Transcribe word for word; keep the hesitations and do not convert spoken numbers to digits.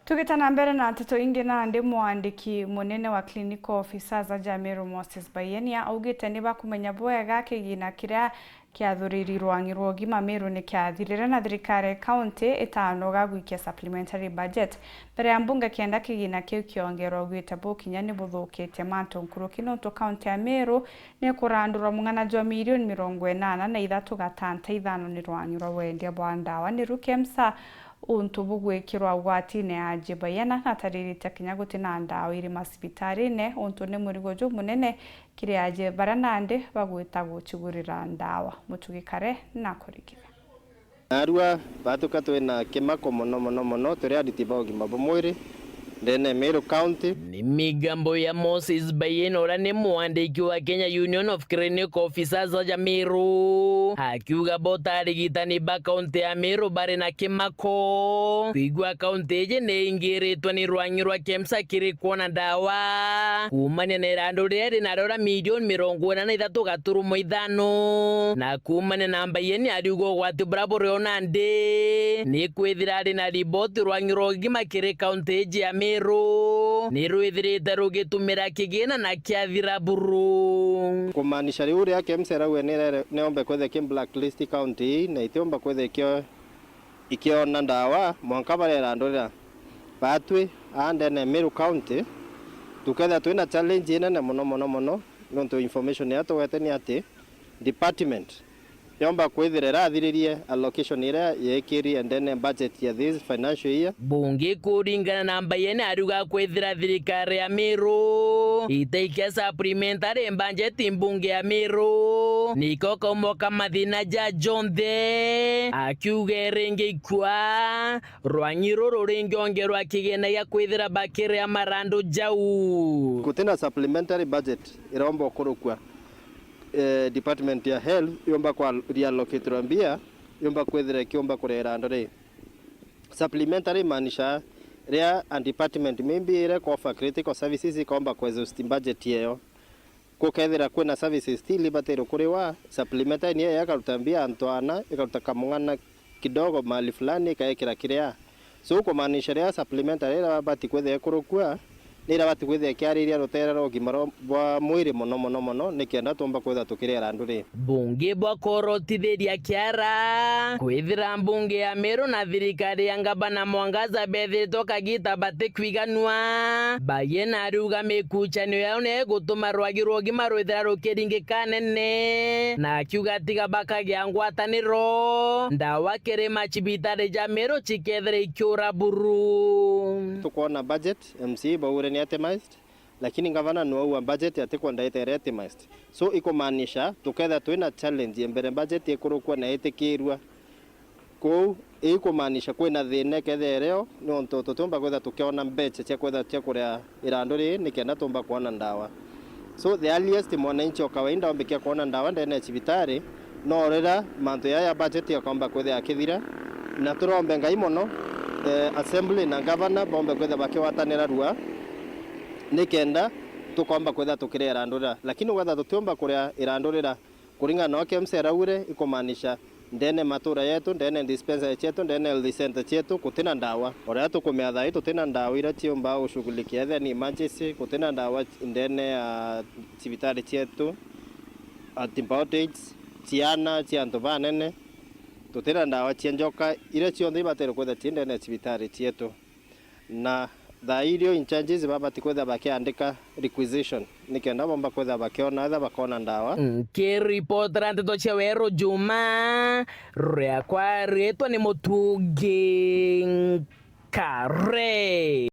Tugita na mbere na nteto ingi, nandi mwandiki munene wa Clinical Officers aja Meru Moses Bayenia augite ni bakumenya bwega kigina kiria kiathuriri rwang'i rwa ugima Meru ni kiathirire na thirikari ya kaunti itanoga gwikia supplementary budget mbere ya mbunge kenda kigina kiu kiongerwa, augite bukinya ni buthukitie mantu nkuruki nontu kaunti ya Meru ni kurandurwa mung'ana jwa milioni mirongo inana na ithatu gatanta ithano ni rwang'i rwa wendia bwa ndawa niru KEMSA, untu bugwikirwa ugwatine aji Bayenia na ataririte kinya guti na ndawa iri macibitarine, untu ni murigo jumunene kiri aji baria nandi bagwita gucigurira ndawa. Mutugi Kare na kurigithia. Narua batuka twina kimako mono mono mono turi ariti ba ugima bwa mwiri ndene Meru County. Ni migambo ya Moses Bayenia uria ni mwandiki wa Kenya Union of Clinical Officers aja Meru, akiuga bo ta arigitani ba kaunti ya Meru bari na kimako kwigua kaunti iji ni ingiritwe ni rwang'i rwa KEMSA kiri kwona ndawa kumania na irandu riria ri nario ria milioni mirongo ina na ithatu gaturumo ithano, na kumania na Bayenia ariuga ugwati buria buri o nandi ni kwithira ari na riboti rwang'i rwa ugima kiri kaunti iji ya Meru ni rwithirite rugitumira kigina na kiathira buru. Kumaanisha riu riria KEMSA irauga ni rere-, niombe kwithira ki blacklist county ii na itiumba kwithira ikio-, ikiona ndawa mwanka barerandurira batwi aa ndene Meru County, tukethira twina challenge inene mono mono mono, nontu information iria tugwete ni ati department yomba kwithira irathiririe allocation iria yeekirie ndene budget ya this financial year. Bungi kuringana na Bayenia ariuga kwithira thirikari ya Meru itaikia supplementary budget mbunge ya Meru, niko kaumo ka mathina ja jonthe, akiuga iringi ikua rwang'i ruru ringiongerwa kigina gia kwithira bakiria marandu jau. Gutina supplementary budget iromba ukurukua, eh, department ya health yomba kwa reallocatirwa mbia, yomba kwithira ikiumba kurira andu ri. Supplementary imaanisha ria a department maybe ire kofa critical services ikomba ku exhaust budget yeyo. Kukethira kwina services still ibatirwe kuriwa, supplementary niyo ikaruta mbia antu ana, ikaruta kamung'ana kidogo mahali fulani, ikaekira kiria. So, kumaanisha riria supplementary iria babati kwithira ikurukua, ni iria babati kwithira ikiariria rutere rwa ugima rwa, bwa mwiri mono, mono, mono, nikenda tuumba kwithira tukiriera andu ri. Bungi bwa kurotithiria kiara, kwithira mbunge ya Meru na thirikari ya ngavana Mwangaza bethiritwe kagita batikwiganua, Bayenia ariuga mikuchanio yao ni igutuma rwagi rwa ugima rwithira rukiringika nene, na akiuga tiga bakagia ngwataniro, ndawa kiri macibitari ja Meru cikethira ikiura buru. Tukwona budget, M C A baugire ni itemized, lakini ngavana niwe aua budget atikwenda iteere itemized. So, ikumaanisha tukethira twina challenge mbere budget ikurukua na itikirua. Kuu ikumaanisha kwina thina ikethira irio, niuntu tutiumba kwithira tukiona mbecha cia kwithira cia kuria irandu riri nikenda tuumba kwona ndawa. So, the earliest mwananchi o kawaida ombikia kwona ndawa ndene ya cibitari, no riria mantu jaa ya budget yakomba kwithira yakithira, na turombe Ngai mono, eh, assembly na governor bombe kwithira bakigwatanira rua, nikenda tukomba kwithira tukiria irandu rira. Lakini gwethira tutiumba kuria irandu rira, kuringana na uria KEMSA iraugire, ikumaanisha ndene matura yetu, ndene dispensary cietu, ndene health center cietu, gutina ndawa. O riria tukumea thaa ii, tutina ndawa iria ciumba gushughulikia, ethira ni emergency, gutina ndawa ndene ya cibitari cietu, antibiotics, ciana, cia antu banene, tutina ndawa cia njoka, iria cionthe ibatere kwithira ci ndene ya cibitari cietu. Na thaa irio in charges babati kwithira bakiandika requisition, nikenda bomba kwithira bakiona, etha bakona ndawa. Nkiripotera nteto cia Weru Juma, riakwa ritwa ni Mutugi Nkare.